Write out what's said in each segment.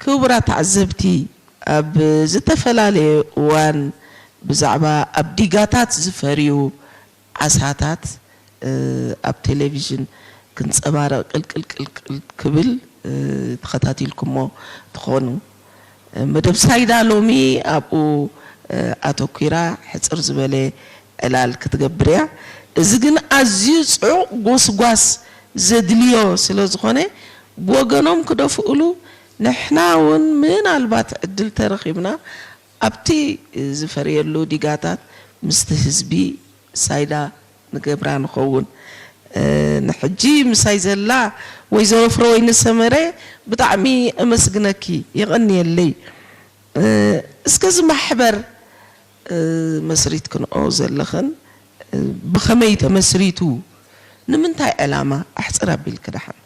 ክቡራት ተዓዘብቲ፣ ኣብ ዝተፈላለየ እዋን ብዛዕባ ኣብ ዲጋታት ዝፈርዩ ዓሳታት፣ እ፣ ኣብ ቴሌቪዥን ክንጸባረቕ ቅልቅል ቅልቅል ክብል፣ እ፣ ተኸታቲልኩሞ ትኾኑ። እ፣ መደብ ሳይዳ ሎሚ ኣብኡ፣ እ፣ ኣተኲራ ሕጽር ዝበለ ዕላል ክትገብር እያ። እዚ ግን ኣዝዩ ጽዑቕ ጎስጓስ ዘድልዮ ስለ ዝኾነ፣ ብወገኖም ክደፍኡሉ፣ ንሕና እውን ምናልባት ዕድል ተረኺብና ኣብቲ ዝፈርየሉ ዲጋታት ምስቲ ህዝቢ ሳይዳ ንገብራ ንኸውን። እ፣ ንሕጂ ምሳይ ዘላ ወይዘሮ ፍረወይኒ ሰመረ ብጣዕሚ እመስግነኪ፣ የቐንየለይ። እ፣ እስከ እዚ ማሕበር፣ እ፣ መስሪትክንኦ ዘለኽን፣ እ፣ ብኸመይ ተመስሪቱ? ንምንታይ ዕላማ? ኣሕጽር ኣቢልኪ ደሓን።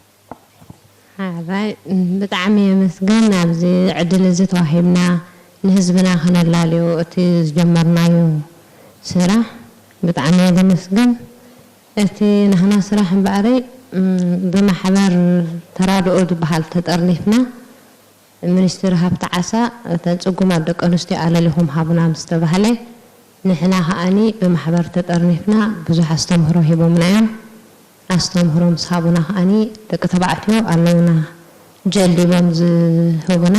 ሓራይ፣ ብጣዕሚ የመስግን። ኣብዚ ዕድል እዚ ተዋሂብና ንህዝብና ከነላልዮ እቲ ዝጀመርናዮ ስራሕ ብጣዕሚ እየ ዘመስግን። እቲ ናህና ስራሕ እምበኣረይ፣ እም፣ ብማሕበር ተራድኦ ዝበሃል ተጠርኒፍና፣ ሚኒስትሪ ሃብቲ ዓሳ፣ እተን ጽጉማት ደቂ ኣንስትዮ ኣለሊኹም ሃቡና ምስ ተባህለ፣ ንሕና ከኣኒ ብማሕበር ተጠርኒፍና ብዙሕ ኣስተምህሮ ሂቦምና እዮም። ኣስተምህሮ ምስ ሃቡና ከኣኒ ደቂ ተባዕትዮ ኣለውና ጀሊቦም ዝህቡና፣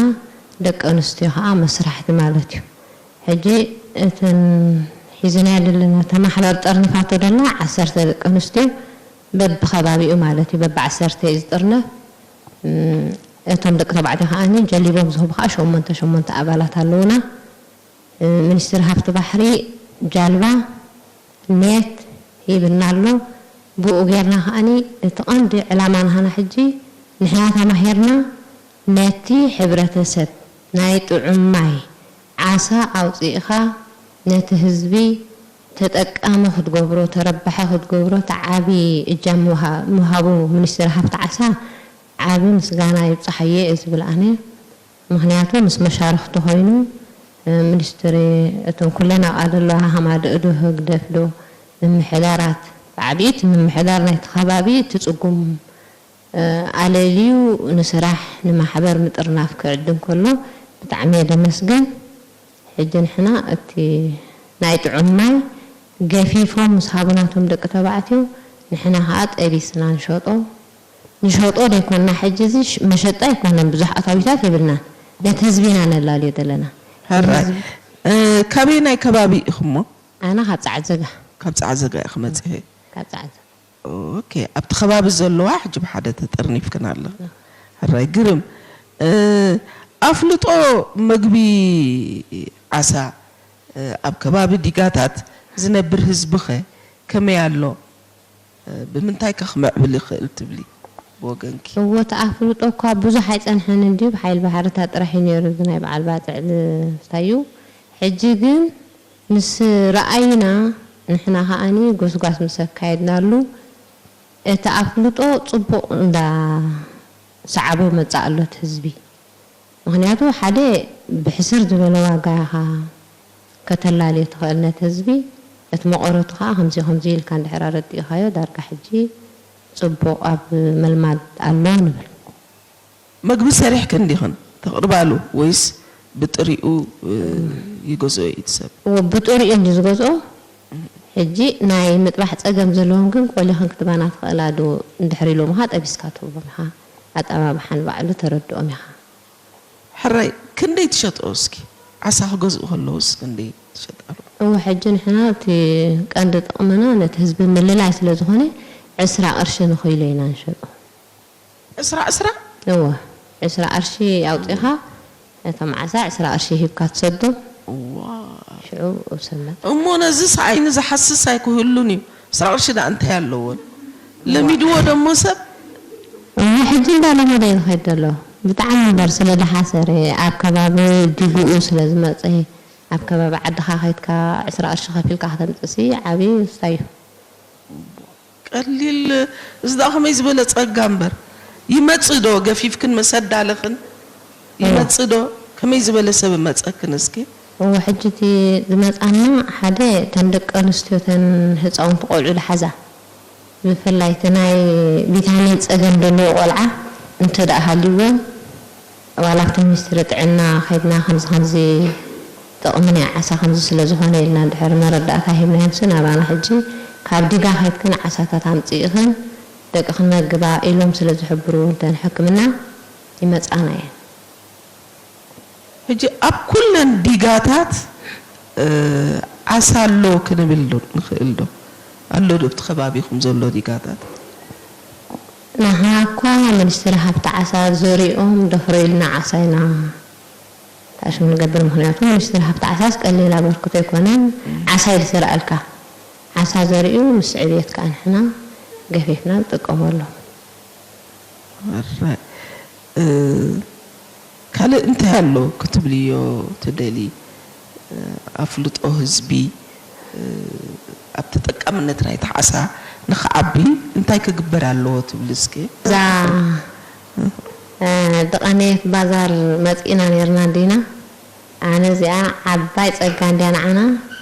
ደቂ ኣንስትዮ ከኣ መስራሕቲ ማለት እዩ። ሕጂ እተን ሒዝናዮ ዘለና፣ እታ ማሕበር ጠርኒፋቶ ደላ ዓሰርተ ደቂ ኣንስትዮ በብኸባቢኡ ማለት እዩ፣ በቢ ዓሰርተ እዩ ዝጥርነፍ። እም፣ እቶም ደቂ ተባዕትዮ ከኣኒ ጀሊቦም ዝህቡ ከኣ ሸሞንተ ሸሞንተ ኣባላት ኣለውና። እ፣ ሚኒስትሪ ሃብቲ ባሕሪ ጃልባ ኔት ሂብና ኣሎ። ብኡ ጌርና ከኣኒ እቲ ቀንዲ ዕላማ ናህና ሕጂ ንሕና ተማሂርና ነቲ ሕብረተሰብ ናይ ጥዑም ማይ ዓሳ ኣውፂእኻ ነቲ ህዝቢ ተጠቃሚ ክትገብሮ፣ ተረባሒ ክትገብሮ፣ እቲ ዓቢ እጃም ምውሃ-፣ ምውሃቡ ሚኒስትሪ ሃብቲ ዓሳ ዓቢ ምስጋና ይብጻሓዮ እየ ዝብል ኣነ። ምኽንያቱ ምስ መሻርኽቱ ኮይኑ፣ እ፣ ሚኒስትሪ እቶም ኩለን ኣብኣ ዘለዋ ሃማደእ ዶ ህግደፍ ዶ ምምሕዳራት፣ ብዓቢኡ እቲ ምምሕዳር ናይቲ ከባቢ እቲ ጽጉም፣ እ፣ ኣለልዩ ንስራሕ ንማሕበር ምጥርናፍ ክዕድም ከሎ ብጣዕሚ እየ ደመስግን። ሕጂ ንሕና እቲ ናይ ጥዑም ማይ ገፊፎም ምስ ሃቡና እቶም ደቂ ተባዕትዮ፣ ንሕና ኸኣ ጠቢስና ንሸጦ። ንሸጦ ደይኮንና፣ ሕጂ እዚ ሽ-፣ መሸጣ ኣይኮነን፣ ብዙሕ ኣታዊታት የብልናን። ነቲ ህዝቢ ኢና ነላልዮ ዘለና። ሕራይ። ህዝቢ እ፣ ካበየናይ ከባቢ ኢኹሞ? ኣነ ካብ ጸዓት ዘጋ። ካብ ጸዓት ዘጋ ኢኺ መጺኺ? ካብ ጸዓት ዘጋ። ኦኬ፣ ኣብቲ ከባቢ ዘለዋ ሕጂ ብሓደ ተጠርኒፍክን ኣለኽን። ሕራይ፣ ግርም። እ፣ ኣፍልጦ መግቢ ዓሳ፣ እ፣ ኣብ ከባቢ ዲጋታት ዝነብር ህዝብኸ ከመይ ኣሎ? እ፣ ብምንታይ ከ ክምዕብል ይኽእል ትብሊ ብወገንኪ? እወ፣ እቲ ኣፍልጦ እኳ ብዙሕ ኣይጸንሐን እንድዩ፣ ብሓይሊ ባሕርታት ጥራሕ እዩ ነይሩ፣ እዚ ናይ በዓል ባጽዕ ዝስታዩ። ሕጂ ግን ምስ ረኣይና፣ ንሕና ከኣኒ ጎስጓስ ምስ ኣካየድናሉ፣ እቲ ኣፍልጦ ጽቡቕ እንዳ ሰዓቦ መጻእ ኣሎ እቲ ህዝቢ። ምኽንያቱ ሓደ ብሕስር ዝበለ ዋጋ ኢኻ ከተላልዮ ትኽእል ነቲ ህዝቢ፣ እቲ መቐረቱ ኸኣ ከምዚ ከምዚ ኢልካ እንድሕር ኣረዲእኻዮ ዳርጋ ሕጂ ጽቡቕ ኣብ ምልማድ ኣሎ ንብል። መግቢ ሰሪሕክን ዲኽን ተቕርባሉ ወይስ ብጥሪኡ፣ እ፣ ይገዝኦ እዩ እቲ ሰብ? እዎ፣ ብጥሪኡ እንድዩ ዝገዝኦ። ሕጂ ናይ ምጥባሕ ጸገም ዘለዎም ግን ቆሊኽን ክትባና ትኽእላ ዶ እንድሕር ኢሎምኻ ጠቢስካ ትህቦም ኢኻ። ኣጠባብሓ ንባዕሉ ተረድኦም ኢኻ። ሕራይ፣ ክንደይ ትሸጥኦ እስኪ? ዓሳ ክገዝኡ ከለውስ ክንደይ ትሸጣሉ? እወ፣ ሕጂ ንሕና እቲ ቀንዲ ጥቕምና ነቲ ህዝቢ ምልላይ ስለ ዝኾነ ዕስራ ቅርሺ ንኺሎ ኢና ንሸጦ። ዕስራ ዕስራ? እወ፣ ዕስራ ቅርሺ ኣውጺኻ፣ እቶም ዓሳ ዕስራ ቅርሺ ሂብካ ትሰዶም። እዋ። ሽዑ ሰመት። እሞ ነዚ ሰኣይኒ ዝሓስስ ኣይክህሉን እዩ። ዕስራ ቅርሺ ደኣ እንታይ ኣለዎን? ለሚድዎ ደሞ ሰብ? እወ፣ ሕጂ እንዳለመደ እዩ ዝኸይድ ዘሎ። ብጣዕሚ እምበር ስለ ዝሓሰረ፣ ኣብ ከባቢ ዲጉኡ ስለ ዝመጸ፣ ኣብ ከባቢ ዓድኻ ከይድካ ዕስራ ቅርሺ ከፊልካ ከተምጽእሲ ዓቢ ውስታ እዩ። ቀሊል፣ እዚ ደኣ ከመይ ዝበለ ጸጋ እምበር። ይመጽእ ዶ ገፊፍክን መሰዳልኽን? እወ። ይመጽእ ዶ? ከመይ ዝበለ ሰብ እመጸክን እስኪ? እወ፣ ሕጂ እቲ ዝመጻና ሓደ እተን ደቂ ኣንስትዮ እተን ህጻውንቲ ቆልዑ ዝሓዛ፣ ብፍላይ እቲ ናይ ቪታሚን ጸገም ዘለዎ ቆልዓ እንተ ደኣ ሃልዩወን፣ ዋላ ኣብቲ ሚኒስትሪ ጥዕና ከይድና ከምዚ ከምዚ ጥቕሚ ናይ ዓሳ ከምዚ ስለ ዝኾነ ኢልና ድሕሪ መረዳእታ ሂብናዮምሲ ናባና ሕጂ ካብ ዲጋ ከይድክን ዓሳታት ኣምፅእኽን ደቅኽን መግባ ኢሎም ስለ ዝሕብሩ እንተን ሕክምና ይመፃና እየን። ሕጂ ኣብ ኩለን ዲጋታት ዓሳ ኣሎ ክንብል ዶ ንኽእል ዶ? ኣሎ ዶ ኣብቲ ከባቢኹም ዘሎ ዲጋታት? ንሕና እኳ ሚኒስትሪ ሃብቲ ዓሳ ዘሪኦም ደፍሮ ኢልና ዓሳ ኢና ታሽሙ ንገብር። ምኽንያቱ ሚኒስትሪ ሃብቲ ዓሳስ ቀሊል ኣበርክቶ ኣይኮነን። ዓሳ እዩ ዝዘርኣልካ። ዓሳ ዘሪኡ ምስ ዕብየት ከዓ ንሕና ገፊፍና ንጥቀመሉ። ካልእ እንታይ ኣሎ ክትብልዮ ትደሊ? ኣፍልጦ ህዝቢ ኣብ ተጠቃምነት ናይቲ ዓሳ ንኽዓቢ እንታይ ክግበር ኣለዎ ትብሊ እስኪ? እዛ ድቐንየት ባዛር መፂእና ነርና እንዲና። ኣነ እዚኣ ዓባይ ፀጋ እንድያ ንዓና።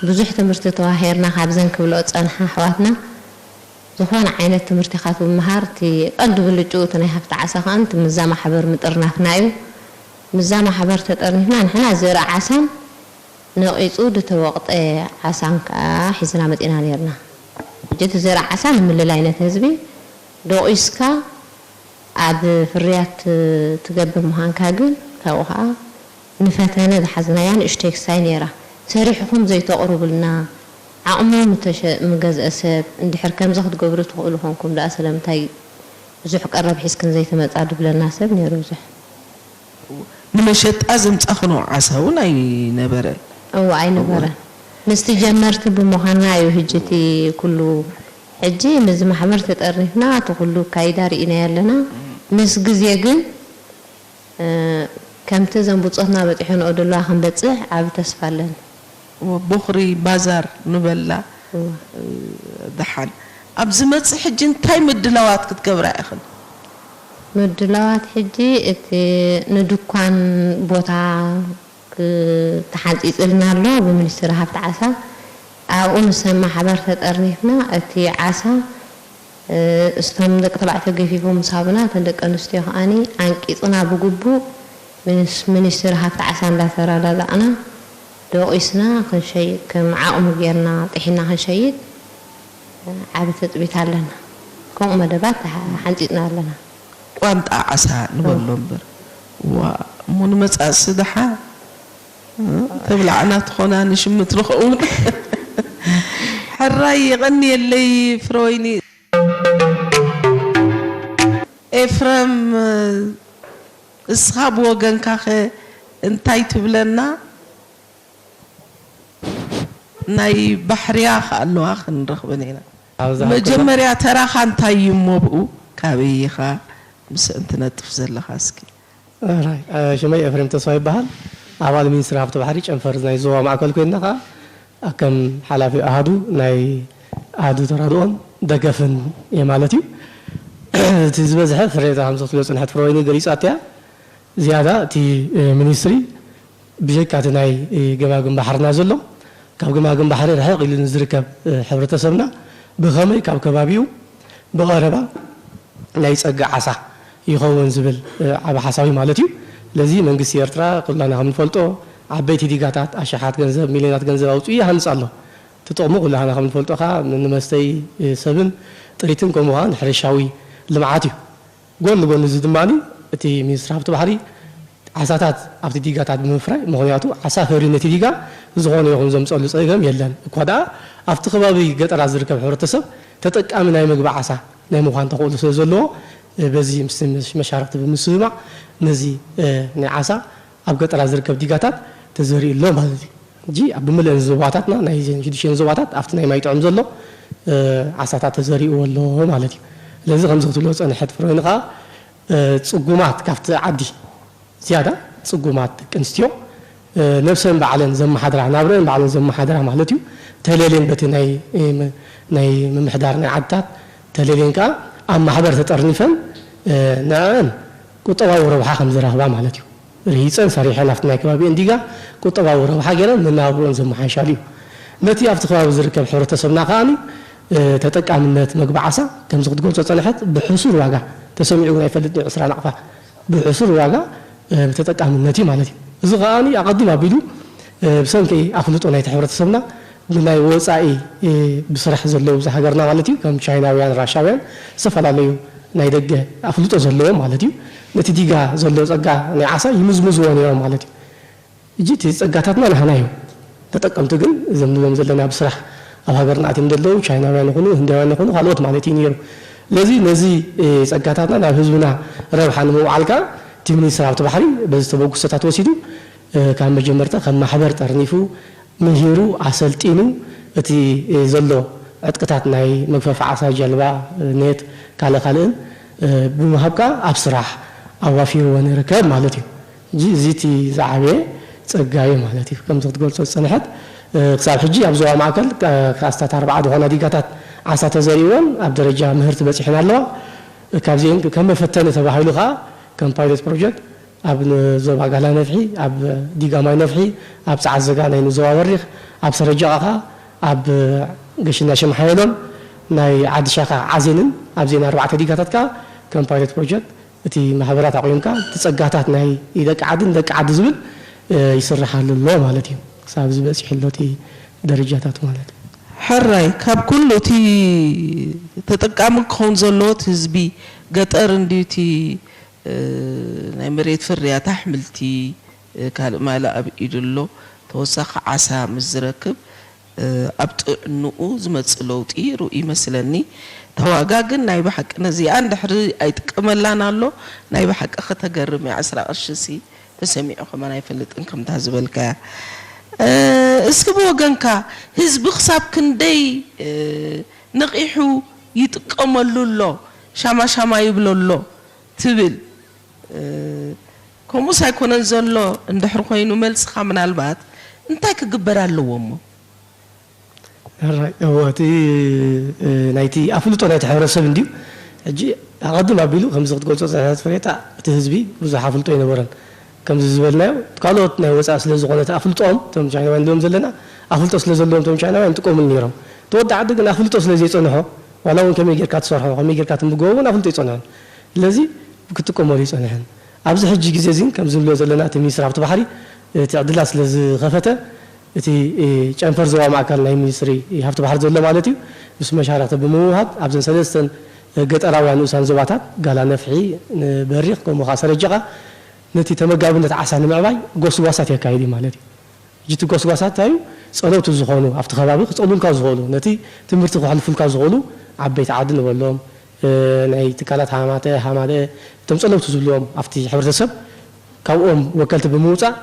ብዙሕ ትምህርቲ ተዋሂርና ካብዘን ክብልኦ ዝፀንሓ ኣሕዋትና። ዝኾነ ዓይነት ትምህርቲ ኢኻ ትምሃር፣ እቲ ቀንዲ ብልጭኡ እቲ ናይ ሃፍቲ ዓሳ ከኣ እቲ ምስዛ ማሕበር ምጥርናፍና እዩ። ምስዛ ማሕበር ተጠርኒፍና ንሕና ዘርኢ ዓሳን ነቒጹ ዝተወቕጠ ዓሳን ከኣ ሒዝና መጺእና ኔርና። ሕጂ እቲ ዘርኢ ዓሳ ንምልላይ ነቲ ህዝቢ ደቒስካ ኣብ ፍርያት ትገብር ምዃንካ ግን ካብኡ ከኣ ንፈተነ ዝሓዝናያ ንእሽተይ ክሳይ ነይራ። ሰሪሕኹም ዘይተቕርቡልና፣ ዓቕሙ ምተሸ-፣ ምገዝአ ሰብ፣ እንድሕር ከምዚ ክትገብሩ ትኽእሉ ኾንኩም ደኣ ስለምንታይ ብዙሕ ቀረብ ሒዝክን ዘይትመጻ ድብለና ሰብ ነይሩ ብዙሕ። ንመሸጣ ዘምጻኽንኦ ዓሳ እውን ኣይነበረን። እወ ኣይነበረን። ምስቲ ጀመርቲ ብምዃንና እዩ ሕጂ እቲ ኩሉ ሕጂ ምስዚ ማሕበር ተጠርኒፍና እቲ ኩሉ ኣካይዳ ርኢናዮ ኣለና። ምስ ግዜ ግን ከምቲ እዘን ብጾትና በጺሐንኦ ዘለዋ ክንበጽሕ ዓቢ ተስፋ ኣለኒ። ቦኽሪ ባዛር ንበላ ደሓን ኣብ ዝመጽእ ሕጂ እንታይ ምድላዋት ክትገብራ ኢኽን? ምድላዋት ሕጂ እቲ ንድኳን ቦታ ተሓንጺጽልና ኣሎ ብሚኒስትሪ ሃብቲ ዓሳ። ኣብኡ ምስ ሰብ ማሕበር ተጠርኒፍና እቲ ዓሳ እስቶም ደቂ ተባዕትዮ ገፊፎም ምስ ሃቡና፣ እተን ደቂ ኣንስትዮ ከኣኒ ኣንቂጽና ብግቡእ ምስ ሚኒስትሪ ሃብቲ ዓሳ እንዳተረዳዳእና ደቂስና ክንሸይጥ፣ ከም ዓቕሙ ጌርና ጥሒና ክንሸይጥ ዓቢ ትጽቢት ኣለና። ከምኡ መደባት ሓንጺጽና ኣለና። ቋንጣ ዓሳ ንበሎ እምበር። ዋ እሞ ንመጻእሲ ደሓ ተብላዕና ትኾና ንሽምት ንኸውን። ሕራይ የቐንየለይ ፍረወይኒ። ኤፍረም እስኻ ብወገንካኸ እንታይ ትብለና? ናይ ባሕርያ ከ ኣለዋ ክንረኽበን ኢና። ኣብዛ ሃገር መጀመርያ ተራኻ እንታይ እዩ እሞ ብኡ ካበይ ኢኻ ምስ እንትነጥፍ ዘለኻ እስኪ? ራይ፣ እ፣ ሽመይ ኤፍሬም ተስፋ ይበሃል። ኣባል ሚኒስትሪ ሃብቲ ባሕሪ ጨንፈር ናይ ዞባ ማእከል ኮይንና ከኣ ከም ሓላፊ ኣሃዱ ናይ ኣሃዱ ተራድኦን ደገፍን እየ ማለት እዩ። እቲ ዝበዝሐ ፍሬታ ከም ዘትብሎ ጽንሐት ፍረወይኒ ገሊጻት እያ። ዝያዳ እቲ፣ እ፣ ሚኒስትሪ ብጀካ እቲ ናይ ገማግም ባሕርና ዘሎ፣ ካብ ገማግም ባሕሪ ርሕቕ ኢሉ ንዝርከብ ሕብረተሰብና ብኸመይ ካብ ከባቢኡ ብቐረባ ናይ ጸጋ ዓሳ ይኸውን ዝብል ዓቢ ሓሳብ እዩ ማለት እዩ። ስለዚ መንግስቲ ኤርትራ ኩላና ከም ንፈልጦ ዓበይቲ ዲጋታት ኣሽሓት ገንዘብ፣ ሚልዮናት ገንዘብ ኣውጺኡ ይሃንጽ ኣሎ። እቲ ጥቕሙ ኩላና ከም ንፈልጦ ከኣ ንመስተይ ሰብን ጥሪትን ከምኡ ከኣ ንሕርሻዊ ልምዓት እዩ። ጎኒ ጎኒ እዚ ድማ እቲ ሚኒስትሪ ሃብቲ ባሕሪ ዓሳታት ኣብቲ ዲጋታት ብምፍራይ፣ ምኽንያቱ ዓሳ ፈርዩ ነቲ ዲጋ ዝኾነ ይኹን ዘምፀሉ ፀገም የለን። እኳ ደኣ ኣብቲ ከባቢ ገጠራት ዝርከብ ሕብረተሰብ ተጠቃሚ ናይ ምግቢ ዓሳ ናይ ምዃን ተኽእሎ ስለ ዘለዎ፣ በዚ ምስ መሻርክቲ ብምስምማዕ ነዚ ናይ ዓሳ ኣብ ገጠራት ዝርከብ ዲጋታት ተዘሪኡ ኣሎ ማለት እዩ። ሕጂ ኣብ ብምልእን ዞባታትና ናይ ሽዱሽተን ዞባታት ኣብቲ ናይ ማይ ጥዑም ዘሎ ዓሳታት ተዘሪእዎ ኣሎ ማለት እዩ። ስለዚ ከምዚ ክትብሎ ዝፀንሐት ፍሮይን ከዓ ፅጉማት ካብቲ ዓዲ ዝያዳ ፅጉማት ደቂ ኣንስትዮ ነብሰን ባዕለን ዘመሓድራ ናብረአን ባዕለን ዘመሓድራ ማለት እዩ ተለልየን በቲ ናይ ናይ ምምሕዳር ናይ ዓድታት ተለልየን ከዓ ኣብ ማሕበር ተጠርኒፈን ንዕን ቁጠባዊ ረብሓ ከም ዝረኽባ ማለት እዩ። ርሂፀን ሰሪሐን ኣብቲ ናይ ከባቢአን ዲጋ ቁጠባዊ ረብሓ ገይረን መነባብሮአን ዘመሓይሻሉ እዩ። ነቲ ኣብቲ ከባቢ ዝርከብ ሕብረተሰብና ከኣ ተጠቃምነት መግቢ ዓሳ ከምዚ ክትገልፆ ፀንሐት ብሕሱር ዋጋ ተሰሚዑ እውን ኣይፈልጥን እዩ ዕስራ ናቕፋ ብሕሱር ዋጋ ተጠቃምነት እዩ ማለት እዩ። እዚ ከኣ ኣቐድም ኣቢሉ ብሰንኪ ኣፍልጦ ናይቲ ሕብረተሰብና ብናይ ወፃኢ ብስራሕ ዘለዉ ኣብዚ ሃገርና ማለት እዩ፣ ከም ቻይናውያን፣ ራሻውያን፣ ዝተፈላለዩ ናይ ደገ ኣፍልጦ ዘለዎም ማለት እዩ፣ ነቲ ዲጋ ዘሎ ፀጋ ናይ ዓሳ ይምዝምዝዎ ነይሮም ማለት እዩ። እጂ እቲ ጸጋታትና ናህና እዩ። ተጠቀምቲ ግን እዞም ንብሎም ዘለና ብስራሕ ኣብ ሃገርና ኣትዮም ዘለዉ ቻይናውያን ይኹኑ ህንዳውያን ይኹኑ ካልኦት ማለት እዩ ነይሩ። ስለዚ ነዚ ጸጋታትና ናብ ህዝብና ረብሓ ንምውዓል ከኣ እቲ ሚኒስትር ሃብቲ ባሕሪ በዚ ተበግሶታት ወሲዱ ካብ መጀመርታ ከም ማሕበር ጠርኒፉ ምሂሩ ኣሰልጢኑ እቲ ዘሎ ዕጥቅታት ናይ መግፈፊ ዓሳ ጀልባ ኔት ካልእ ካልእን ብምሃብ ከኣ ኣብ ስራሕ ኣዋፊርዎ ንርከብ ማለት እዩ። እዚ እቲ ዝዓበየ ጸጋ እዩ ማለት እዩ። ከምዚ ክትገልጾ ዝጸንሐት ክሳብ ሕጂ ኣብ ዞባ ማእከል ክላስተራት ኣርባዓ ዝኾና ዲጋታት ዓሳ ተዘሪእወን ኣብ ደረጃ ምህርቲ በጺሐን ኣለዋ። ካብዚአን ከም መፈተኒ ተባሂሉ ከኣ ከም ፓይለት ፕሮጀክት ኣብ ዞባ ጋላ ነፍሒ፣ ኣብ ዲጋ ማይ ነፍሒ፣ ኣብ ጸዓት ዘጋ ናይ ንዞባ በሪኽ፣ ኣብ ሰረጃ ከኣ ኣብ ገሽና ሽም ሓየሎም ናይ ዓዲ ሻኻ ዓዜንን ኣብዜን ኣርባዕተ ዲጋታት ከኣ ከም ፓይለት ፕሮጀክት እቲ ማሕበራት ኣቑምካ እቲ ጸጋታት ናይ ደቂ ዓዲ ንደቂ ዓዲ ዝብል ይስርሓሉ ኣሎ ማለት እዩ። ክሳብ ዝበፂሑ ኣሎ እቲ ደረጃታት ማለት እዩ። ሕራይ ካብ ኩሉ እቲ ተጠቃሚ ክኸውን ዘለዎ እቲ ህዝቢ ገጠር እንድዩ እቲ ናይ መሬት ፍርያት ኣሕምልቲ ካልእ ማለ ኣብ ኢዱ ኣሎ ተወሳኺ ዓሳ ምስ ዝረክብ ኣብ ጥዕንኡ ዝመፅእ ለውጢ ርኡይ ይመስለኒ። እታ ዋጋ ግን ናይ ብሓቂ ነዚኣ እንድሕሪ ኣይጥቀመላን ኣሎ ናይ ብሓቂ ከተገርም እያ። ዕስራ ቅርሺ ሲ ተሰሚዑ ከማን ኣይፈልጥን ከምታ ዝበልካያ። እስኪ ብወገንካ ህዝቢ ክሳብ ክንደይ ነቒሑ ይጥቀመሉ ኣሎ፣ ሻማ ሻማ ይብሎ ኣሎ ትብል? ከምኡስ ኣይኮነን ዘሎ እንድሕር ኮይኑ መልስኻ ምናልባት እንታይ ክግበር ኣለዎ እሞ? ሕራይ እወ እቲ ናይቲ ኣፍልጦ ናይቲ ሕብረተሰብ እንድዩ። ሕጂ ኣቐድም ኣቢሉ ከምዚ ክትገልጾ ዝጸንሐት ፍሬታ እቲ ህዝቢ ብዙሕ ኣፍልጦ ኣይነበሮን። ከምዚ ዝበልናዮ ካልኦት ናይ ወጻኢ ስለ ዝኾነ እቲ ኣፍልጦኦም እቶም ቻይናውያን ንብሎም ዘለና ኣፍልጦ ስለ ዘለዎም እቶም ቻይናውያን ይጥቀምሉ ነይሮም። እቲ ወዲ ዓዲ ግን ኣፍልጦ ስለ ዘይጸንሖ ዋላ እውን ከመይ ጌርካ ትሰርሖ ከመይ ጌርካ ትምገቦ እውን ኣፍልጦ ኣይጸንሖን። ስለዚ ክጥቀመሉ ኣይጸንሐን። ኣብዚ ሕጂ ግዜ እዚ ከምዚ ንብሎ ዘለና እቲ ሚኒስትሪ ሃብቲ ባሕሪ እቲ ዕድላት ስለ ዝኸፈተ እቲ ጨንፈር ዞባ ማእከል ናይ ሚኒስትሪ ሃብቲ ባሕሪ ዘሎ ማለት እዩ ምስ መሻርኽቲ ብምውሃድ ኣብዘን ሰለስተን ገጠራውያን ንኡሳን ዞባታት ጋላ ነፍሒ፣ ንበሪኽ ከምኡ ከዓ ሰረጀቓ ነቲ ተመጋብነት ዓሳ ንምዕባይ ጎስጓሳት የካይድ እዩ ማለት እዩ። ሕጂ እቲ ጎስጓሳት እንታይ እዩ? ጸለውቲ ዝኾኑ ኣብቲ ከባቢ ክጸሉልካ ዝኽእሉ ነቲ ትምህርቲ ከሕልፉልካ ዝኽእሉ ዓበይቲ ዓዲ ንበሎም ናይ ትካላት ሃማተ ሃማደ እቶም ጸለውቲ ዝብልዎም ኣብቲ ሕብረተሰብ ካብኦም ወከልቲ ብምውፃእ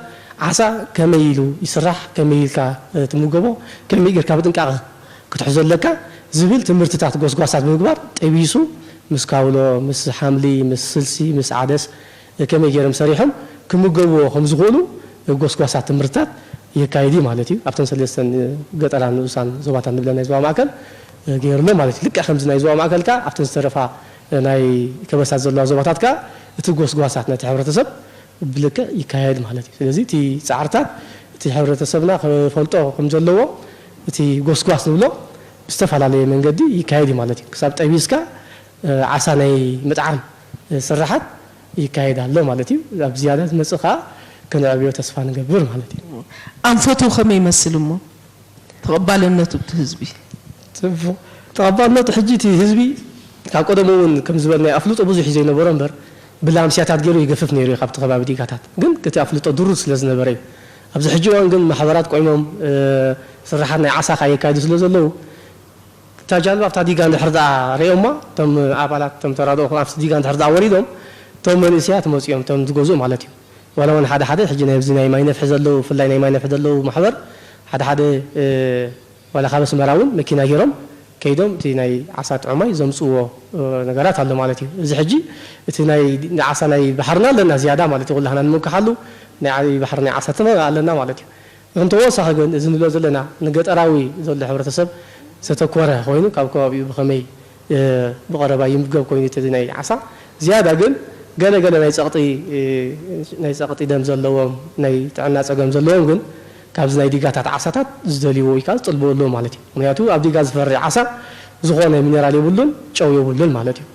ዓሳ ከመይ ኢሉ ይስራሕ፣ ከመይ ኢልካ ትምገቦ፣ ከመይ ጌርካ ብጥንቃቐ ክትሕዞ ኣለካ ዝብል ትምህርትታት ጎስጓሳት ብምግባር ጠቢሱ ምስ ካውሎ፣ ምስ ሓምሊ፣ ምስ ስልሲ፣ ምስ ዓደስ ከመይ ገይሮም ሰሪሖም ክምገብዎ ከም ዝኽእሉ ጎስጓሳት ትምህርትታት የካይድ እዩ ማለት እዩ። ኣብተን ሰለስተን ገጠራን ንኡሳን ዞባታት ንብለን ናይ ዞባ ማእከል ገይሩ ኣሎ ማለት እዩ። ልክዕ ከምዚ ናይ ዞባ ማእከል ከኣ ኣብተን ዝተረፋ ናይ ከበሳት ዘለዋ ዞባታት ከኣ እቲ ጎስጓሳት ነቲ ሕብረተሰብ ብልክዕ ይካየድ ማለት እዩ። ስለዚ እቲ ፃዕርታት እቲ ሕብረተሰብና ክፈልጦ ከም ዘለዎ እቲ ጎስጓስ ንብሎ ብዝተፈላለየ መንገዲ ይካየድ እዩ ማለት እዩ። ክሳብ ጠቢስካ ዓሳ ናይ ምጥዓም ስርሓት ይካየድ ኣሎ ማለት እዩ። ኣብ ዝያዳ ዝመፅእ ከዓ ከነዕብዮ ተስፋ ንገብር ማለት እዩ። ኣንፈቱ ከመይ ይመስል እሞ ተቐባልነቱ ብቲ ህዝቢ? ፅቡቕ ተቐባልነቱ ሕጂ እቲ ህዝቢ ካብ ቀደሙ እውን ከም ዝበልናዮ ኣፍልጦ ብዙሕ እዩ ዘይነበሮ እምበር ብላምስያታት ገይሩ ይገፍፍ ነይሩ እዩ ካብቲ ከባቢ ዲጋታት ግን እቲ ኣፍልጦ ድሩት ስለ ዝነበረ እዩ። ኣብዚ ሕጂ እዋን ግን ማሕበራት ቆይሞም ስርሓት ናይ ዓሳ ከዓ የካይዱ ስለ ዘለዉ እታ ጃልባ ኣብታ ዲጋ እንድሕር ደኣ ርእዮማ እቶም ኣባላት እቶም ተራድኦ ኣብቲ ዲጋ እንድሕር ደኣ ወሪዶም እቶም መንእሰያት መፂኦም እቶም ዝገዝኡ ማለት እዩ። ዋላ እውን ሓደ ሓደ ሕጂ ናይ ኣብዚ ናይ ማይ ነፍሒ ዘለዉ ብፍላይ ናይ ማይ ነፍሒ ዘለዉ ማሕበር ሓደ ሓደ ዋላ ካብ ኣስመራ እውን መኪና ገይሮም ከይዶም እቲ ናይ ዓሳ ጥዑማይ ዘምፅዎ ነገራት ኣሎ ማለት እዩ። እዚ ሕጂ እቲ ናይ ዓሳ ናይ ባሕርና ኣለና ዝያዳ ማለት እዩ ኩላህና ንምክሓሉ ናይ ዓብዪ ባሕሪ ናይ ዓሳ ኣለና ማለት እዩ። ከም ተወሳኺ ግን እዚ ንብሎ ዘለና ንገጠራዊ ዘሎ ሕብረተሰብ ዘተኮረ ኮይኑ ካብ ከባቢኡ ብኸመይ ብቐረባ ይምገብ ኮይኑ እቲ ናይ ዓሳ ዝያዳ ግን ገለ ገለ ናይ ፀቕጢ ናይ ፀቕጢ ደም ዘለዎም ናይ ጥዕና ፀገም ዘለዎም ግን ካብዚ ናይ ዲጋታት ዓሳታት ዝደልይዎ ወይ ከዓ ዝጥልብዎ ኣለዎ ማለት እዩ። ምክንያቱ ኣብ ዲጋ ዝፈሪ ዓሳ ዝኾነ ሚነራል የብሉን ጨው የብሉን ማለት እዩ።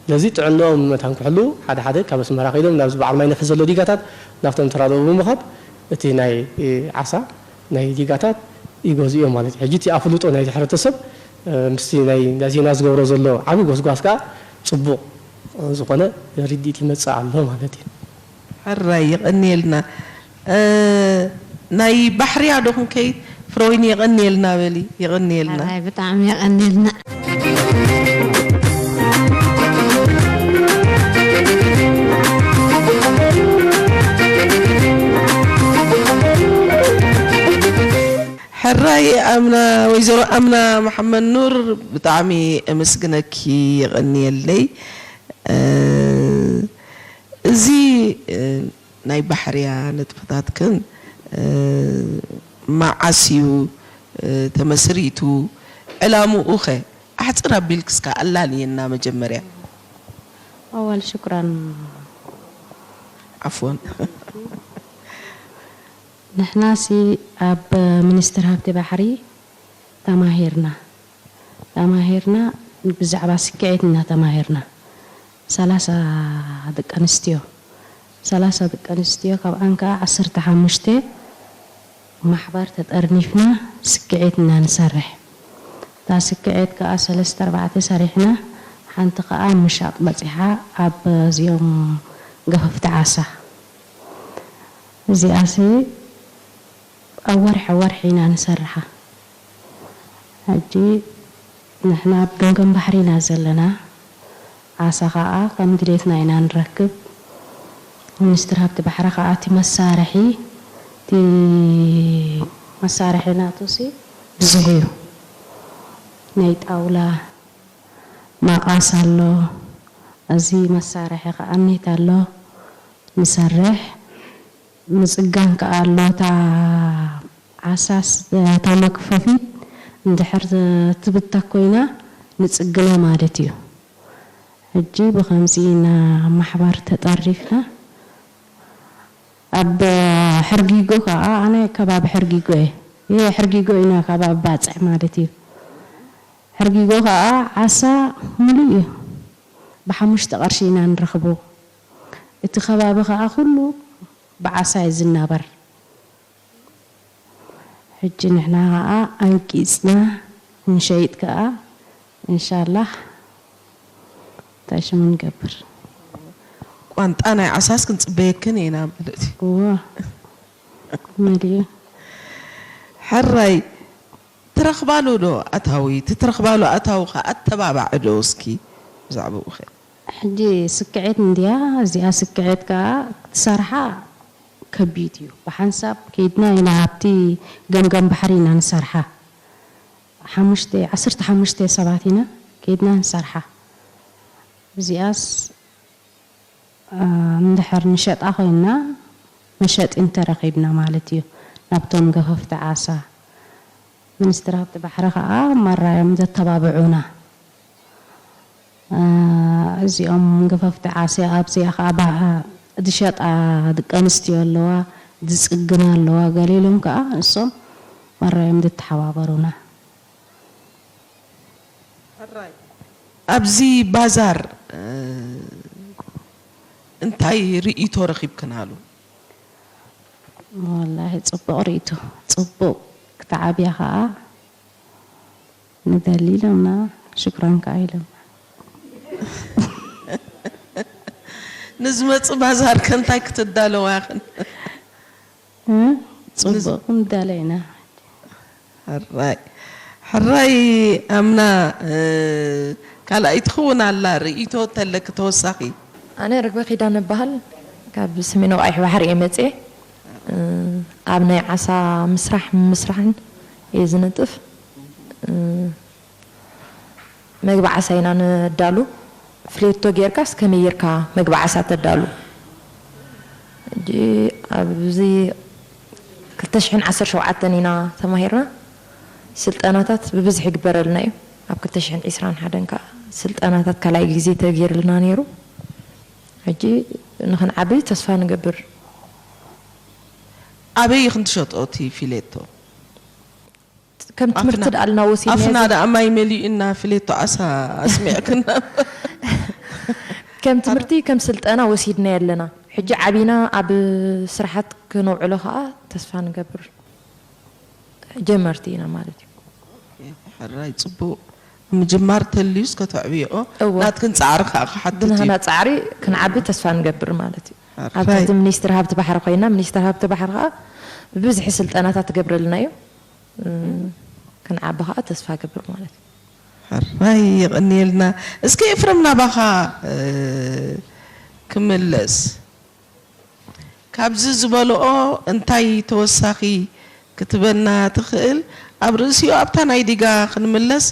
ስለዚ ጥዕንኦም መታን ክሕልዉ ሓደ ሓደ ካብ ኣስመራ ከይዶም ናብዚ በዓል ማይ ነፍሒ ዘሎ ዲጋታት ናብቶም ተራድኦ ብምኻድ እቲ ናይ ዓሳ ናይ ዲጋታት ይገዝኡ እዮም ማለት እዩ። ሕጂ እቲ ኣፍልጦ ናይቲ ሕብረተሰብ ምስቲ ናይ ዜና ዝገብሮ ዘሎ ዓቢ ጎስጓስ ከዓ ጽቡቕ ዝኾነ ርድኢት ይመጽእ ኣሎ ማለት እዩ። ሕራይ የቐንየልና። ናይ ባሕርያ ዶ ክንከይድ? ፍረወይኒ የቐንየልና በሊ። የቐንየልና። ሕራይ ብጣዕሚ የቐንየልና። ሕራይ ኣምና ወይዘሮ ኣምና መሓመድ ኑር ብጣዕሚ እምስግነኪ የቐንየለይ። እዚ ናይ ባሕርያ ንጥፈታትክን መዓስ እዩ ተመስሪቱ? ዕላምኡ ኸ ኣሕፅር ኣቢልክስካ ኣላልየና መጀመርያ። ኣዋል ሽኩራን ዓፍወን ንሕናሲ ኣብ ሚኒስትር ሃብቲ ባሕሪ ተማሂርና ተማሂርና ብዛዕባ ስክዒት እና ተማሂርና ሰላሳ ደቂ ኣንስትዮ ሰላሳ ደቂ ኣንስትዮ ካብኣን ከዓ ዓሰርተ ሓሙሽተ ማሕበር ተጠርኒፍና ስክዒት እና ንሰርሕ እታ ስክዒት ከዓ ሰለስተ ኣርባዕተ ሰሪሕና ሓንቲ ከዓ ምሻጥ በፂሓ ኣብ እዚኦም ገፈፍቲ ዓሳ እዚኣሲ ኣብ ወርሒ ወርሒ ኢና ንሰርሓ። ሕጂ ንሕና ኣብ ገምገም ባሕሪ ኢና ዘለና። ዓሳ ኸኣ ከም ድሌትና ኢና ንረክብ። ሚኒስትሪ ሃብቲ ባሕሪ ኸኣ እቲ መሳርሒ እቲ መሳርሒ ናቱሲ ብዙሕ እዩ። ናይ ጣውላ ማቓስ ኣሎ። እዚ መሳርሒ ኸኣ ኔት ኣሎ። ንሰርሕ። ምጽጋን ከኣ ኣሎ እታ ዓሳስ እታ መግፈፊት እንድሕር ትብተክ ኮይና ንጽግና ማለት እዩ። ሕጂ ብኸምዚ ኢና ማሕበር ተጠሪፍና ኣብ ሕርጊጎ ከኣ ኣነ ከባቢ ሕርጊጎ እየ። ይሄ ሕርጊጎ ኢና ከባቢ ባጽዕ ማለት እዩ። ሕርጊጎ ከኣ ዓሳ ሙሉእ እዩ። ብሓሙሽተ ቅርሺ ኢና ንረኽቦ። እቲ ከባቢ ከኣ ኩሉ ብዓሳ እዩ ዝናበር። ሕጂ ንሕና ከኣ ኣንቂጽና ንሸይጥ ከኣ እንሻላህ እንታይ ሽሙ ንገብር። ቋንጣ ናይ ዓሳስ ክንጽበየክን ኢና ማለት እዩ። እወ መሊኡ። ሕራይ ትረኽባሉ ዶ ኣታዊ? እቲ ትረኽባሉ ኣታዊ ከ ኣተባባዒ ዶ እስኪ ብዛዕባኡ ከ? ሕጂ ስክዒት እንድያ እዚኣ ስክዒት ከኣ ክትሰርሓ ከቢድ እዩ። ብሓንሳብ ከይድና ኢና ኣብቲ ገምገም ባሕሪ ኢና ንሰርሓ። ሓሙሽተ ዓሰርተ ሓሙሽተ ሰባት ኢና ከይድና ንሰርሓ። እዚኣስ እንድሕር ንሸጣ ኮይንና መሸጢ እንተረኺብና ማለት እዩ ናብቶም ገፈፍቲ ዓሳ። ሚኒስትሪ ሃብቲ ባሕሪ ከዓ ማራ እዮም ዘተባብዑና። እዚኦም ገፈፍቲ ዓሳ ኣብዚኣ ከዓ ዝሸጣ ደቂ ኣንስትዮ ኣለዋ፣ ዝፅግና ኣለዋ። ገለ ኢሎም ከዓ ንሶም ማራ እዮም ዝተሓባበሩና። ኣብዚ ባዛር እንታይ ርእይቶ ረኺብክናሉ? ወላሂ ፅቡቕ ርእይቶ፣ ፅቡቕ ክትዓብያ ከዓ ንደሊ ኢሎምና፣ ሽክራን ከዓ ኢሎምና። ንዝመፅእ ባዛር ከ እንታይ ክትዳለዋ ኢኽን? እ? ፅቡቕ ክንዳለ ኢና። ሕራይ ሕራይ ኣምና ካልኣይ ትኸውን ኣላ ርእይቶ ተለኪ ተወሳኺ። ኣነ ርግበ ኪዳነ እበሃል። ካብ ሰሜናዊ ቀይሕ ባሕሪ እየ መፅየ። ኣብ ናይ ዓሳ ምስራሕ ምስራሕን እየ ዝነጥፍ። መግቢ ዓሳ ኢና ነዳሉ። ፍሌቶ ጌርካስ ከመይ ጌርካ መግቢ ዓሳ ተዳሉ? ሕጂ ኣብዚ ክልተ ሽሕን ዓሰርተ ሸውዓተን ኢና ተማሂርና። ስልጠናታት ብብዝሒ ይግበረልና እዩ። ኣብ ክልተ ሽሕን ዕስራን ሓደን ከዓ ስልጠናታት ካልኣይ ግዜ ተገይርልና ነይሩ። ሕጂ ንኽንዓቢ ተስፋ ንገብር። ኣበይ ኢኽን ትሸጥኦ እቲ ፊሌቶ? ከም ትምህርቲ ኣፍና- ደኣ ኢልና ወሲድናዮ ኣፍና ዘ- ደኣ ማይ መሊኡና ፍሌቶ ዓሳ ኣስሚዕክና። ከም ትምህርቲ፣ ከም ስልጠና ወሲድና ኣለና። ሕጂ ዓቢና ኣብ ስራሓት ክነውዕሎ ከኣ ተስፋ ንገብር። ጀመርቲ ኢና ማለት እዩ። ሕራይ ጽቡቕ። ምጅማር ተልዩስ ከተዕብዮ እወ። ናትክን ጻዕሪ ከኣ ክሓትት እዩ። ብናህና ጻዕሪ ክንዓቢ ተስፋ ንገብር ማለት እዩ። ኣብ ሕራይ። ትሕቲ ሚኒስትሪ ሃብቲ ባሕሪ ኮይና፣ ሚኒስትሪ ሃብቲ ባሕሪ ከኣ ብብዝሒ ስልጠናታት ትገብረልና እዩ። እ፣ ክንዓቢ ከኣ ተስፋ ገብር ማለት እዩ። ሕራይ የቐንየልና። እስከ ኤፍረም ናባኻ፣ እ፣ ክምለስ። ካብዚ ዝበልኦ እንታይ ተወሳኺ ክትበና ትኽእል? ኣብ ርእሲኡ ኣብታ ናይ ዲጋ ክንምለስ፣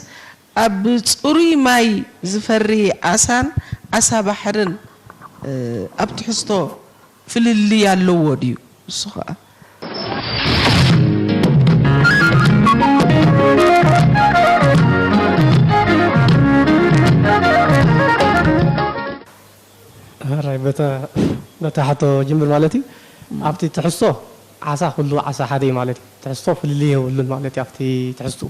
ኣብ ጽሩይ ማይ ዝፈሪ ዓሳን ዓሳ ባሕርን፣ እ፣ ኣብ ትሕዝቶ ፍልልይ ኣለዎ ድዩ? እሱ ኸኣ። ሕራይ በታ፣ በታ ሕቶ ጅምር ማለት እዩ። ኣብቲ ትሕዝቶ ዓሳ፣ ኩሉ ዓሳ ሓደ እዩ ማለት እዩ። ትሕዝቶ ፍልልይ የብሉን ማለት እዩ። ኣብቲ ትሕዝቶ፣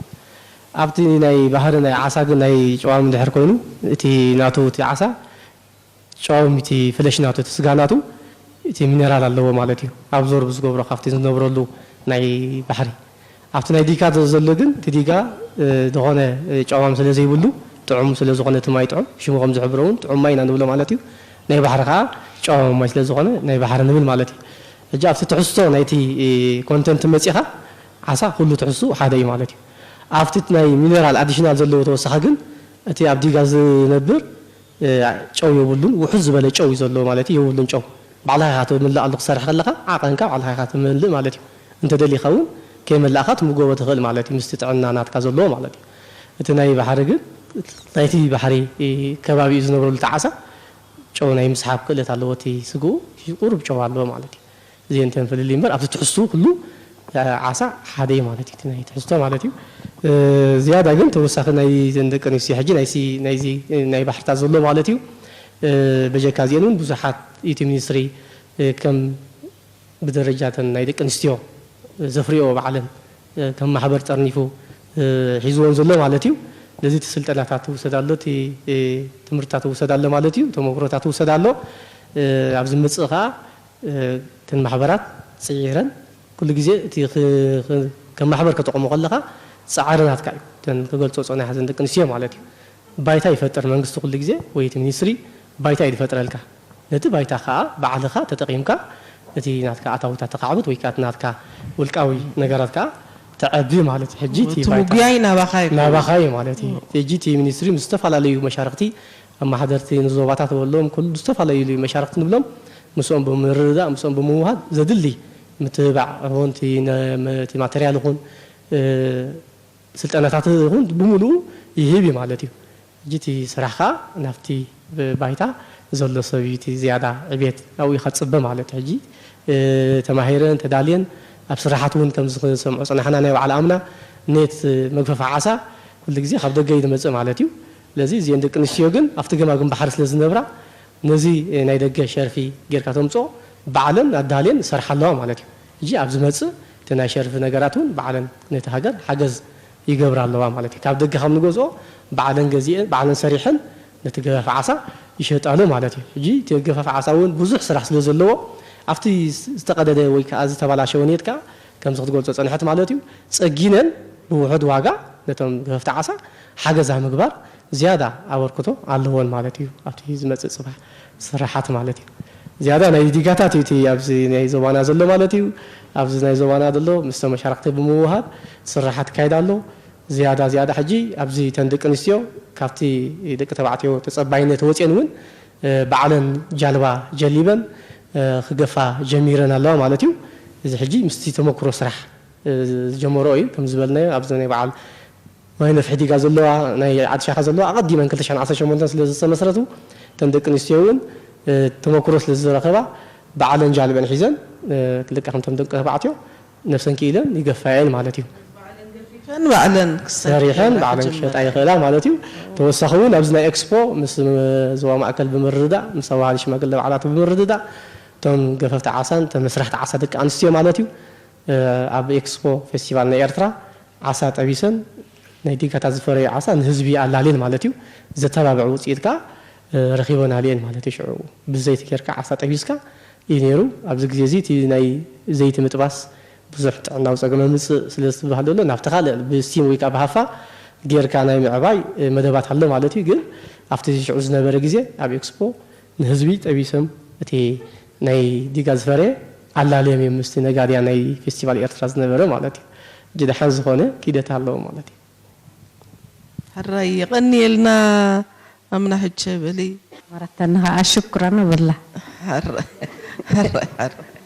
ኣብቲ ናይ ባህሪ ናይ ዓሳ ግን ናይ ጨዋም እንድሕር ኮይኑ፣ እቲ ናቱ፣ እቲ ዓሳ ጨዋም፣ እቲ ፍለሽ ናቱ፣ እቲ ስጋ ናቱ፣ እቲ ሚነራል ኣለዎ ማለት እዩ። ኣብዞርብ ዝገብሮ ካብቲ ዝነብረሉ ናይ ባሕሪ። ኣብቲ ናይ ዲጋ ዘሎ ግን፣ እቲ ዲጋ፣ እ፣ ዝኾነ፣ እ፣ ጨዋም ስለ ዘይብሉ፣ ጥዑም ስለ ዝኾነ እቲ ማይ ጥዑም፣ ሽሙ ከም ዝሕብሮ እውን ጥዑም ማይ ኢና ንብሎ ማለት እዩ። ናይ ባሕሪ ከኣ ጨዋም ማይ ስለ ዝኾነ ናይ ባሕሪ ንብል ማለት እዩ። ሕጂ ኣብቲ ትሕዝቶ ናይቲ፣ እ፣ ኮንተንት መጺኻ፣ ዓሳ ኩሉ ትሕዝቱ ሓደ እዩ ማለት እዩ። ኣብቲ ናይ ሚነራል ኣዲሽናል ዘለዎ ተወሳኺ ግን፣ እቲ ኣብ ዲጋ ዝነብር እ፣ ጨው የብሉን፣ ውሑድ ዝበለ ጨው እዩ ዘለዎ ማለት እዩ፣ የብሉን ጨው። ባዕልኻ ኢኻ ትምልኣሉ፣ ክሰርሕ ከለኻ ዓቐንካ ባዕልኻ ኢኻ ትምልእ ማለት እዩ። እንተደሊኻ እውን ከይመላእካ ትምገቦ ትኽእል ማለት እዩ፣ ምስቲ ጥዕና ናትካ ዘለዎ ማለት እዩ። እቲ ናይ ባሕሪ ግን፣ ናይቲ ባሕሪ፣ እ፣ ከባቢኡ ዝነብረሉ እቲ ዓሳ ጨው ናይ ምስሓብ ክእለት ኣለዎ፣ እቲ ስግኡ ቁሩብ ጨው ኣለዎ ማለት እዩ። እዚአን እተን ፍልልይ እምበር፣ ኣብቲ ትሕዝትኡ ኩሉ፣ እ፣ ዓሳ ሓደ እዩ ማለት እዩ፣ እቲ ናይ ትሕዝቶ ማለት እዩ። እ፣ ዝያዳ ግን ተወሳኺ ናይ ዘን ደቂ ኣንስትዮ ሕጂ ናይሲ፣ ናይዚ፣ እ፣ ናይ ባሕርታት ዘሎ ማለት እዩ። እ፣ በጀካ እዚአን እውን ብዙሓት እቲ ሚኒስትሪ፣ እ፣ ከም ብደረጃ እተን ናይ ደቂ ኣንስትዮ ዘፍርዮ ባዕለን፣ እ፣ ከም ማሕበር ጠርኒፉ፣ እ፣ ሒዝወን ዘሎ ማለት እዩ። ስለዚ እቲ ስልጠናታት ትውሰድ ኣሎ፣ እቲ፣ እ፣ ትምህርትታት ትውሰድ ኣሎ ማለት እዩ፣ ተመክሮታት ትውሰድ ኣሎ። እ፣ ኣብ ዝመጽእ ከኣ እ፣ እተን ማሕበራት ጽዒረን ኩሉ ግዜ እቲ ኽ-፣ ኽ-፣ ከም ማሕበር ከተቑሞ ከለኻ ጻዕሪ ናትካ እዩ። እተን ክገልጾ ጸኒሐ እዘን ደቂ ኣንስትዮ ማለት እዩ። ባይታ ይፈጥር መንግስቲ ኩሉ ግዜ ወይ እቲ ሚኒስትሪ ባይታ እዩ ዝፈጥረልካ። ነቲ ባይታ ከኣ ባዕልኻ ተጠቒምካ እቲ ናትካ ኣታዊታት ተኻዕብት ወይ ከኣ እቲ ናትካ ውልቃዊ ነገራት ከኣ ተዐቢ ማለት እዩ። ሕጂ እቲ እቲ ባይታ ምጉያይ ናባኻ እዩ። ናባኻ እዩ ማለት እዩ። ሕጂ እቲ ሚኒስትሪ ምስ ዝተፈላለዩ መሻርኽቲ ኣመሓደርቲ ንዞባታት በሎም፣ ኩሉ ዝተፈላለዩ መሻርኽቲ ንብሎም፣ ምስኦም ብምርድዳእ፣ ምስኦም ብምውሃድ ዘድሊ ምትብባዕ ይኹን፣ እቲ ነ-፣ መ-፣ እቲ ማተርያል ይኹን፣ እ፣ ስልጠናታት ይኹን ብምሉኡ ይህብ እዩ ማለት እዩ። ሕጂ እቲ ስራሕ ከኣ ናብቲ ብ-፣ ባይታ ዘሎ ሰብ እዩ እቲ ዝያዳ ዕቤት ኣብኡ ኢኻ ትጽበ ማለት እዩ። ሕጂ፣ እ፣ ተማሂረን ተዳልየን ኣብ ስራሓት እውን ከምዚ ክንሰምዖ ጸናሕና ናይ በዓል ኣምና ኔት መግፈፊ ዓሳ ኩሉ ግዜ ካብ ደገ እዩ ዝመጽእ ማለት እዩ። ስለዚ እዚአን ደቂ ኣንስትዮ ግን ኣብቲ ገማግም ባሕሪ ስለ ዝነብራ ነዚ ናይ ደገ ሸርፊ ጌርካ ተምጽኦ ባዕለን ኣዳልየን ይሰርሓ ኣለዋ ማለት እዩ። ሕጂ ኣብ ዝመጽእ እቲ ናይ ሸርፊ ነገራት እውን ባዕለን ነቲ ሃገር ሓገዝ ይገብራ ኣለዋ ማለት እዩ። ካብ ደገ ካብ ንገዝኦ ባዕለን ገዚአን፣ ባዕለን ሰሪሐን ነቲ ገፈፍ ዓሳ ይሸጣሉ ማለት እዩ። ሕጂ እቲ ገፈፍ ዓሳ እውን ብዙሕ ስራሕ ስለ ዘለዎ ኣብቲ ዝተቐደደ ወይ ከኣ ዝተበላሸወ ኔት ከኣ ከምዚ ክትገልጾ ጸንሐት ማለት እዩ። ጸጊነን ብውሑድ ዋጋ ነቶም ገፈፍቲ ዓሳ ሓገዛ ምግባር ዝያዳ ኣበርክቶ ኣለዎን ማለት እዩ። ኣብቲ ዝመጽእ ጽባሕ ስራሓት ማለት እዩ። ዝያዳ ናይ ዲጋታት እዩ እቲ ኣብዚ ናይ ዞባና ዘሎ ማለት እዩ። ኣብዚ ናይ ዞባና ዘሎ ምስ ተመሻረኽቲ ብምውሃድ ስራሓት ይካየድ ኣሎ። ዝያዳ፣ ዝያዳ ሕጂ ኣብዚ እተን ደቂ ኣንስትዮ ካብቲ ደቂ ተባዕትዮ ተጸባይነት ወጽየን እውን፣ እ፣ ባዕለን ጃልባ ጀሊበን፣ እ፣ ክገፋ ጀሚረን ኣለዋ ማለት እዩ። እዚ ሕጂ ምስቲ ተመክሮ ስራሕ፣ እ፣ ዝጀመሮ እዩ። ከም ዝበልናዮ ኣብዚ ናይ በዓል ማይ ነፍሒ ዲጋ ዘለዋ፣ ናይ ዓዲ ሻኻ ዘለዋ ኣቐዲመን ክልተ ሽሕን ዓሰርተ ሸሞንተን ስለ ዝተመስረቱ፣ እተን ደቂ ኣንስትዮ እውን፣ እ፣ ተመክሮ ስለ ዝረኸባ፣ ባዕለን ጃልበን ሒዘን፣ እ፣ ልክዕ ከምቶም ደቂ ተባዕትዮ ነፍሰን ክኢለን ይገፋ እየን ማለት እዩ። ባዕለን ገፊፈን፣ ባዕለን ክሰ-፣ ሰሪሐን፣ ባዕለን ክሸጣ ይኽእላ ማለት እዩ። ተወሳኺ እውን ኣብዚ ናይ ኤክስፖ ምስ ዞባ ማእከል ብምርድዳእ፣ ምስ ኣዋሃዲ ሽማግለ ባዕላቱ ብምርድዳእ፣ እቶም ገፈፍቲ ዓሳን እተን መስራሕቲ ዓሳ ደቂ ኣንስትዮ ማለት እዩ፣ እ፣ ኣብ ኤክስፖ ፌስቲቫል ናይ ኤርትራ ዓሳ ጠቢሰን ናይ ዲጋታት ዝፈረዩ ዓሳ ንህዝቢ ኣላልየን ማለት እዩ። ዘተባብዕ ውፅኢት ከዓ፣ ረኺበናሉ እየን ማለት እዩ። ሽዑ ብዘይቲ ጌርካ ዓሳ ጠቢስካ እዩ ነይሩ። ኣብዚ ግዜ እዚ እቲ ናይ ዘይቲ ምጥባስ ብዙሕ ጥዕናዊ ጸገም ምጽእ ስለ ዝበሃል ዘሎ ናብቲ ካልእ ብስቲም ወይ ከዓ ብሃፋ ጌርካ ናይ ምዕባይ መደባት ኣሎ ማለት እዩ። ግን ኣብቲ ሽዑ ዝነበረ ግዜ ኣብ ኤክስፖ ንህዝቢ ጠቢሶም እቲ ናይ ዲጋ ዝፈረየ ኣላልዮም እዮም ምስቲ ነጋድያ ናይ ፌስቲቫል ኤርትራ ዝነበረ ማለት እዩ። ሕጂ ደሓን ዝኾነ ኪደት ኣለዎ ማለት እዩ። ሕራይ የቐንየልና ኣምና ሕቸ በሊ መረተኒ ከዓ ሽኩረን እብላ። ሕራይ ሕራይ ሕራይ